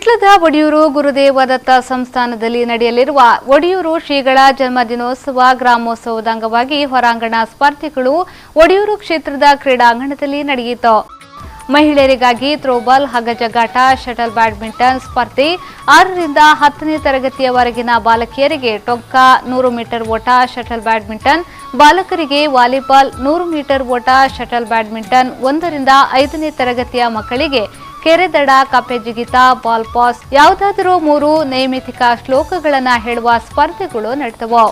ವಿಟ್ಲದ ಒಡಿಯೂರು ಗುರುದೇವ ದತ್ತ ಸಂಸ್ಥಾನದಲ್ಲಿ ನಡೆಯಲಿರುವ ಒಡಿಯೂರು ಶ್ರೀಗಳ ಜನ್ಮದಿನೋತ್ಸವ ಗ್ರಾಮೋತ್ಸವದ ಅಂಗವಾಗಿ ಹೊರಾಂಗಣ ಸ್ಪರ್ಧೆಗಳು ಒಡಿಯೂರು ಕ್ಷೇತ್ರದ ಕ್ರೀಡಾಂಗಣದಲ್ಲಿ ನಡೆಯಿತು. ಮಹಿಳೆಯರಿಗಾಗಿ ಥ್ರೋಬಾಲ್, ಹಗ್ಗಜಗ್ಗಾಟ, ಶಟಲ್ ಬ್ಯಾಡ್ಮಿಂಟನ್ ಸ್ಪರ್ಧೆ, 6ರಿಂದ 10ನೇ ತರಗತಿಯವರೆಗಿನ ಬಾಲಕಿಯರಿಗೆ ಟೊಂಕ, 100 ಮೀಟರ್ ಓಟ, ಶಟಲ್ ಬ್ಯಾಡ್ಮಿಂಟನ್, ಬಾಲಕರಿಗೆ ವಾಲಿಬಾಲ್, 100 ಮೀಟರ್ ಓಟ, ಶಟಲ್ ಬ್ಯಾಡ್ಮಿಂಟನ್, 1ರಿಂದ 5ನೇ ತರಗತಿಯ ಮಕ್ಕಳಿಗೆ ಕೆರೆದಡ, ಕಪ್ಪೆ ಜಿಗಿತ, ಬಾಲ್ ಪಾಸ್, ಯಾವುದಾದರೂ 3 ನೈಮಿತಿಕ ಶ್ಲೋಕಗಳನ್ನು ಹೇಳುವ ಸ್ಪರ್ಧೆಗಳು ನಡೆದವು.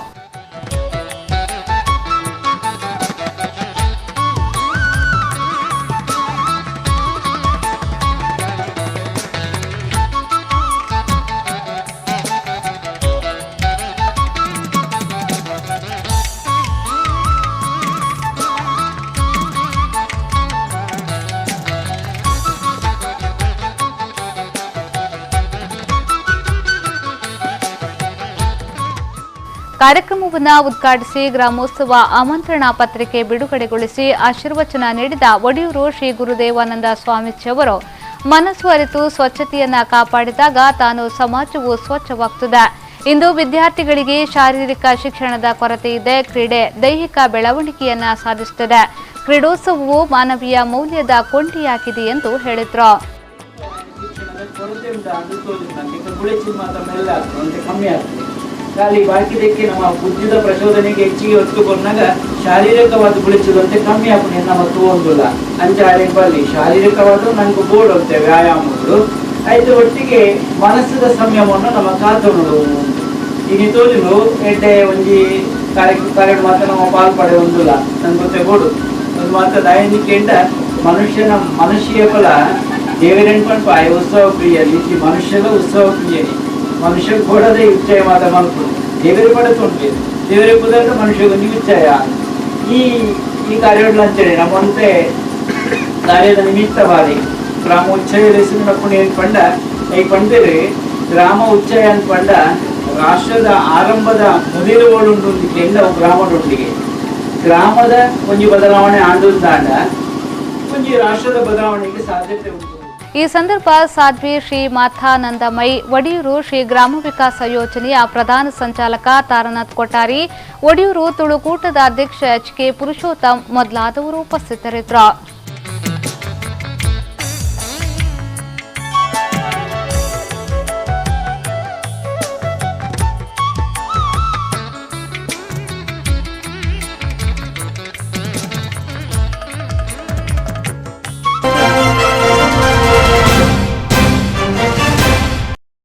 ಕಾರ್ಯಕ್ರಮವನ್ನು ಉದ್ಘಾಟಿಸಿ ಗ್ರಾಮೋತ್ಸವ ಆಮಂತ್ರಣ ಪತ್ರಿಕೆ ಬಿಡುಗಡೆಗೊಳಿಸಿ ಆಶೀರ್ವಚನ ನೀಡಿದ ಒಡಿಯೂರು ಶ್ರೀ ಗುರುದೇವಾನಂದ ಸ್ವಾಮೀಜಿ ಅವರು, ಮನಸ್ಸು ಅರಿತು ಸ್ವಚ್ಛತೆಯನ್ನ ಕಾಪಾಡಿದಾಗ ತಾನು ಸಮಾಜವು ಸ್ವಚ್ಛವಾಗುತ್ತದೆ. ಇಂದು ವಿದ್ಯಾರ್ಥಿಗಳಿಗೆ ಶಾರೀರಿಕ ಶಿಕ್ಷಣದ ಕೊರತೆ ಇದೆ. ಕ್ರೀಡೆ ದೈಹಿಕ ಬೆಳವಣಿಗೆಯನ್ನ ಸಾಧಿಸುತ್ತದೆ. ಕ್ರೀಡೋತ್ಸವವು ಮಾನವೀಯ ಮೌಲ್ಯದ ಕೊಂಡಿಯಾಗಿದೆ ಎಂದು ಹೇಳಿದರು. ಖಾಲಿ ಬಾಕಿದಕ್ಕೆ ನಮ್ಮ ಬುದ್ಧಿದ ಪ್ರಚೋದನೆಗೆ ಹೆಚ್ಚಿಗೆ ಒತ್ತು ಕೊಟ್ಟಾಗ ಶಾರೀರಿಕವಾದ ಬುಳಿಚದಂತೆ ಕಮ್ಮಿ ಆಗ್ತದೆ ನಮ್ಮ ತೂವೊಂದಿಲ್ಲ ಅಂಚಾರೆ ಬಲ್ಲಿ ಶಾರೀರಿಕವಾದ ನಂಗೆ ಬೋರ್ಡ್ ಅಂತೆ ವ್ಯಾಯಾಮಗಳು ಆಯ್ತು. ಒಟ್ಟಿಗೆ ಮನಸ್ಸಿನ ಸಂಯಮವನ್ನು ನಮ್ಮ ಕಾತೊಡು. ಈಗ ತೋಜುನು ಎಡ್ಡೆ ಒಂಜಿ ಕಾರ್ಯ ಮಾತ್ರ ನಮ್ಮ ಪಾಲ್ ಪಡೆ ಒಂದಿಲ್ಲ ನನ್ಗೆ ಗೊತ್ತೇ ಬೋಡು ಒಂದು ಮಾತ್ರ ದೈನಿಕೆಂಡ ಮನುಷ್ಯನ ಮನುಷ್ಯ ಫಲ ದೇವರೆಂಟ್ ಪಾಯ ಉತ್ಸವ ಪ್ರಿಯರಿ ಈ ಮನುಷ್ಯನ ಉತ್ಸವ ಪ್ರಿಯರಿ ಮನುಷ್ಯ ಕೊಡದೆ ಉಚ್ಚಯ ಮಾತ್ರ ಮಲ್ಪುಡು ದೇವರೇ ಪಡೆದುಂಟು ದೇವರೇ ಪುದರ್ನ ಮನುಷ್ಯಗೊಂದು ಉಚ್ಚಯ. ಈ ಈ ಕಾರ್ಯಗಳು ನಮ್ಮಂತೆ ಕಾರ್ಯದ ನಿಮಿತ್ತವಾದಿ ಗ್ರಾಮ ಉಚ್ಚಯ ಲೇಸಿನಪ್ಪು ಏನು ಪಂಡ ಈ ಪಂಡೇರಿ ಗ್ರಾಮ ಉಚ್ಚಯ ಅಂತ ಪಂಡ ರಾಷ್ಟ್ರದ ಆರಂಭದ ಮುದಿರು ಓಡುಂಟು ಕೆಂಡ ಗ್ರಾಮದೊಂದಿಗೆ ಗ್ರಾಮದ ಒಂಜಿ ಬದಲಾವಣೆ ಆಂಡುಂದಾಂಡ ಒಂಜಿ ರಾಷ್ಟ್ರದ ಬದಲಾವಣೆಗೆ ಸಾಧ್ಯತೆ ಉಂಟು. ಈ ಸಂದರ್ಭ ಸಾಧ್ವಿ ಶ್ರೀ ಮಾಥಾನಂದಮೈ, ಒಡಿಯೂರು ಶ್ರೀ ಗ್ರಾಮ ವಿಕಾಸ ಯೋಜನೆಯ ಪ್ರಧಾನ ಸಂಚಾಲಕ ತಾರನಾಥ್ ಕೊಠಾರಿ, ಒಡಿಯೂರು ತುಳುಕೂಟದ ಅಧ್ಯಕ್ಷ ಎಚ್ ಕೆ ಪುರುಷೋತ್ತಮ್ ಮೊದಲಾದವರು ಉಪಸ್ಥಿತರಿದ್ದರು.